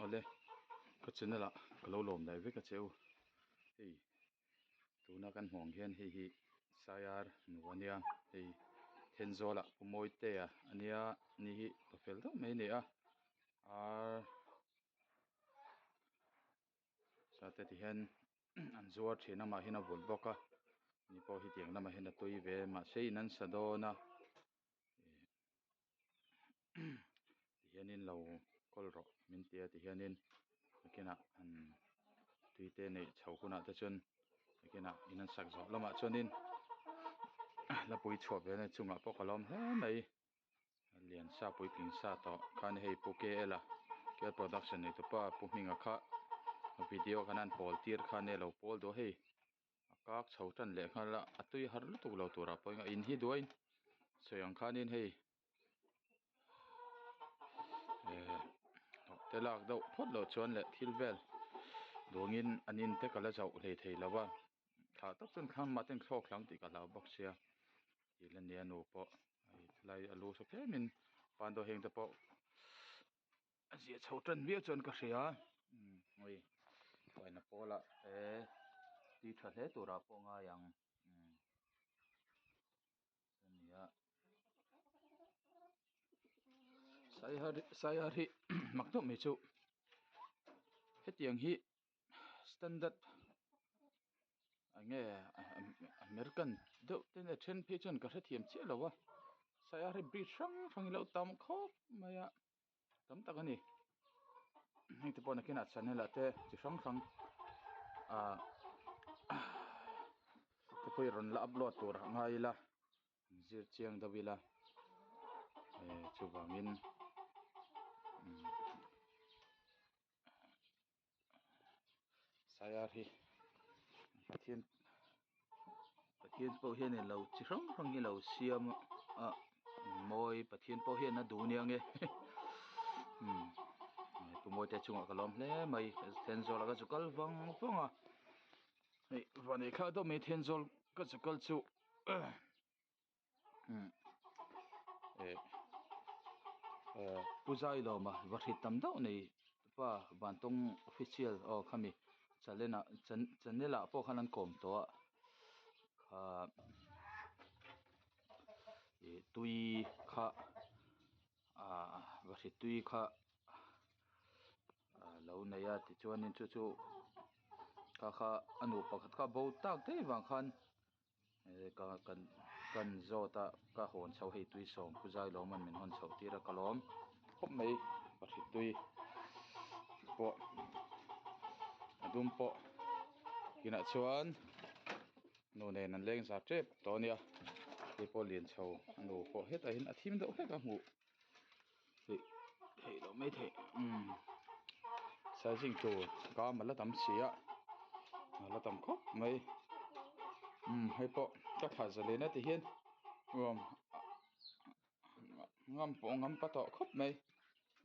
Awle ka channel ah ka lo lawm leh vek a che u hei tuna kan hmuh ang hian hei hi Saiar nu ania hei Thenzawl ah Pu Mawitea ania ni hi ka fel deuh mai a ni a ar sate ti hian an zuar thin a amah hian a vulh bawk a ni pawh hi tiang lamah hian a tui ve mahse in an sa dawn a. Tihianin lo kawl rawh min ti a tihianin nakinah an tui te neih chho hunah te chuan nakinah in an sak zawh lamah chuanin lapui chhuah ve na chungah pawh ka lawm hle mai a lian sa puitling sa tawh khan hei pu K_L a K_L production nei tupa pu Hminga kha video khan an pawl tir kha ania lo pawl duh a hei. A kak chho tan leh nghal a a tui har lutuk lo turah pawh in hi duain sawi ang khanin hei ehh te lak deuh phawt loh chuan leh thil vel duangin an in te ka la zauh hlei thei lo va thah tak chuan thlam mah ten thlawk hlang tih ka hlau bawk sia tih la nia nu pawh hei helai a lu saw tlemin pandaw heng te pawh. A ziah chho tan viau chuan ka hria umm hei uaina pawlah te tui tha hle turah pawh ngai ang umm a ni a saiha hi mak deuh mai chu hetiang hi standard eng nge American deuh te nge then phei chuan ka hrethiam chiah lo a saiha hi breed hrang hrang hi a lo tam khawp mai a. Tam tak a ni heng te pawh nakinah channel ah te chi hrang hrang ah te pawh hi rawn la upload tur ah ngai ila zir chiang deuh ila eh chuvangin umm. Saiar hi Pathian Pathian pawh hian ilo chi hrang hrang hi lo siam a mawi Pathian pawh hian a duh ania nge umm pu Mawite chungah ka lawm hle mai Thenzawl ah ka zu kal vang vang a hei vanei kha deuh mai Thenzawl ka zu kal chu. Eh eh pu Zailawma va hrit tam deuh nei pa Vantawng official aw khami channel ah channel ah pawh khan an kawm tawh a kha ih tui kha ah va hrit tui kha a lo nei a tichuanin chu chu kha kha a nu pakhat kha bo tak daih vang khan. Ka kan kan zawt a ka hawn chho hei tui sawm pu Zailawm an min hawn chhoh tir a ka lawm khawp mai pahnih tui pawh a dum pawh inah chuan nu nen an leng za tep tawh a nia hei pawh lian chho a nu pawh hetah hian a thim deuh hlek a hmuh. Theih theih loh mai theih umm sizing tur kam a la tam si a a la tam khawp mai umm hei pawh ka thla zalen a ti hian umm ngam pawh ngam pa tawh khawp mai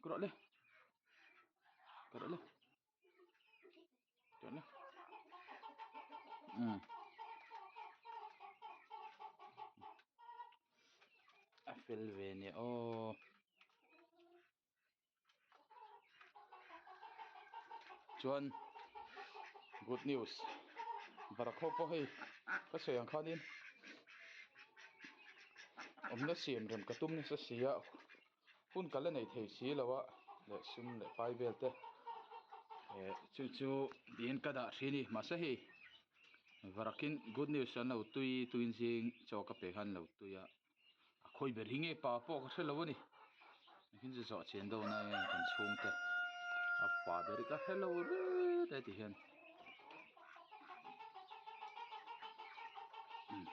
ka rawh le ka rawh le. A fel ve nia aw chuan good news varak ho pawh hei ka sawi ang khanin awmna siam rem ka tum nasa si a. Hun ka la nei thei si lo a leh sum leh pai vel te eh chu chu tiin ka dah thin a ni mahse hei varakin good news an lo tui tuin zing chaw ka pe khan an lo tui a a khawi ber hi nge pa pawh ka hre lo a ni engtin chu zawh chian dawn a kan chhungte a pa ber hi ka hre lo reng reng ti hian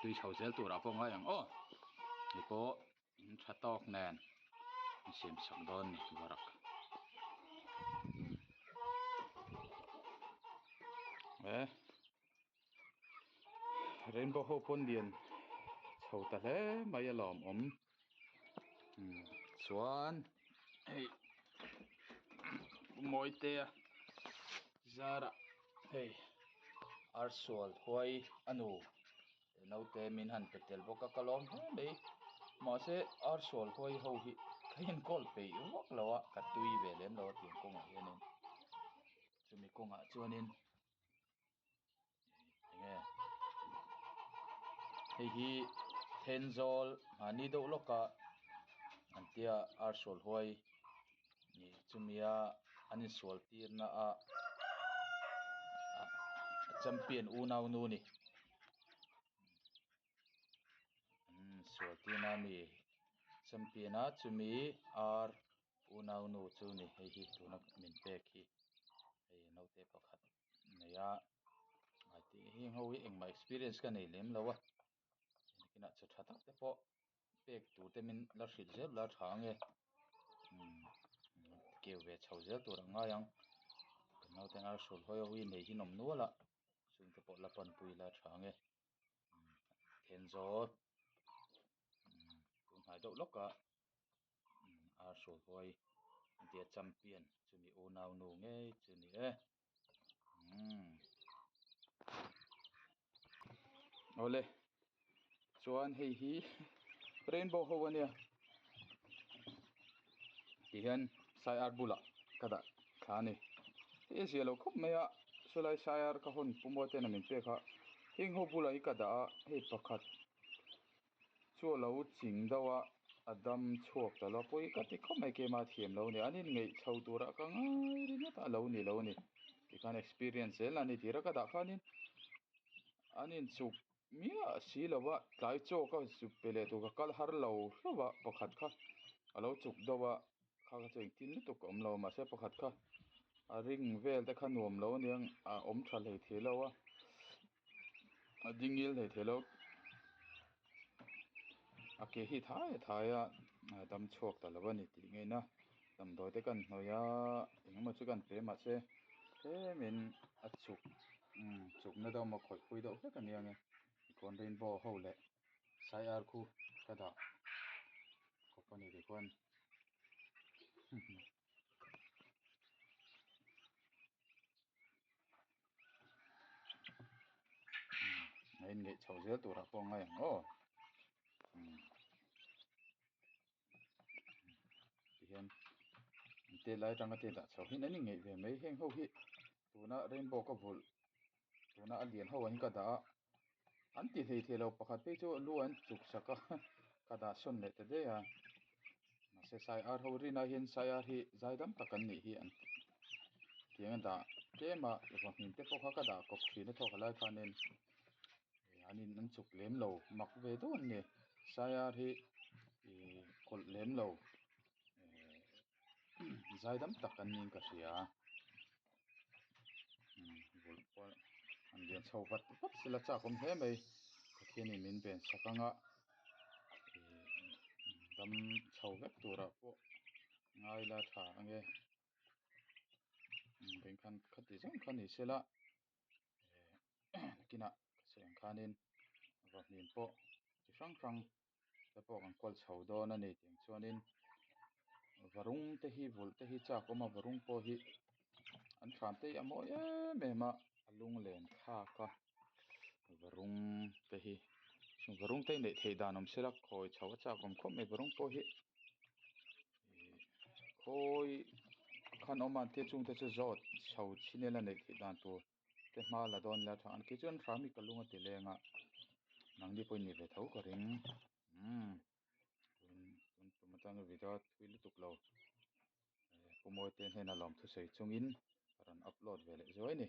tui chho zel turah pawh a ngai ang aw hei pawh. In tha tawk nen an siam sak dawn a ni varak eh rainbow ho pawn lian chho ta hle mai a lawmawm umm chuan hei Mawitea zarah hei arsual huai a nu. Naute min han pe tel bawk a ka lawm hle mai mahse ar sual huai ho hi ka enkawl peih vak lo a ka tui ve lem lo a tiang kawngah hianin. Chumi kawngah chuanin enge hei hi Thenzawl mahni deuh lawka an tia arsual huai ih chumia an insual tirna a champion unau nu a ni. An insual tirna ami champion a chumi ar unau nu chu a ni hei hi tuna min pek hi hei naute pakhat nei a a tih heng ho hi engmah experience ka nei lem lo a nakinah chaw tha tak te pawh pek tur te min la hrilh zel la tha ange umm keu ve chho zel tur ang ngai ang kan naute ar hrul hawi ho hi nei hi an awm nual a chungte pawh la panpui la tha ange. Thenzawl tun hnai deuh lawk a ar hrual huai an tia champion chumi unau nu ngei chu a ni e umm awle chuan hei hi rainbow ho a nia tihian sai ar bulah ka dah thla a ni hei a zia lo khawp mai a sawlai sai ar ka hawn pumua ten a min pek a heng ho bulah hi ka dah a hei pakhat chu a lo ching deuh a a dam chhuak ta lo a pawi ka ti khawp mai keimah thiam lo a ni an inngeih chho turah ka ngai ringawt a lo ni lo a ni tikhan experience zel a ni tir a ka dah khanin an inchuk miah si lo va tlai chaw ka zuk pe leh tur ka kal har lo hlauh a pakhat kha a lo chuk deuh a kha kha chu engtin lutuk a awm lo mahse pakhat kha a ring vel te kha nuam lo aniang a awm tha hlei thei lo a a ding ngil hlei thei lo a ke hi thai a thai a a dam chhuak ta lo a ni tih ngaihna damdawi te kan hnawih a engemaw chu kan pe mahse tlemin a chuk umm chukna deuh emaw khawih pui deuh hlek a nia nge tikhuan rainbow ho leh sai ar khu ka dah khawp a ni tikhuan a inngeih chho zel turah pawh a ngai ang aw umm. Tihian an tet lai atanga tet ah chho hian an inngeih ve mai heng ho hi tuna rainbow ka vulh tuna a lian ho ang hi ka dah a an ti hlei thei lo pakhat phei chu lu an chuk sak a ka dah sawn leh ta daih a mahse sai ar ho rinah hian sai ar hi zai dam tak an nih hi an tiang a dah tlem a vahmim te pawh kha ka dah kawp thin a thawk a lai khanin an in an chuk lem lo mak ve deuh an ni sai ar hi ihh kawlh lem lo ehh zai dam tak an niin ka hria umm vulh pawh an lian chho vat vat sela chak awm hle mai Pathianin min ven sak anga ihh dam chho vek turah pawh ngai la tha ange umm bengkhan khati zawng kha ni sela. Nakinah ka sawi ang khanin vahmim pawh chi hrang hrang te pawh kan kawl chho dawn a ni tih ang chuanin varung te hi vulh te hi chak awm a varung pawh hi an thlan te hi a mawi em em a a lunglen thlak a varung te hi chung varung te hi neih theih dan awm sela khawi chho a chak awm khawp mai varung pawh hi. Khawi khan awm a an tia chungte chu zawt chho chin ila neih theih dan tur te hma la dawn ila tha ang kei chuan hram hi ka lung a ti leng a nangni pawhin ni ve tho ka ring umm tun tun tum atanga video thui lutuk lo pu Mawite hnena lawmthu sawi chungin ka rawn upload ve leh zuai a ni.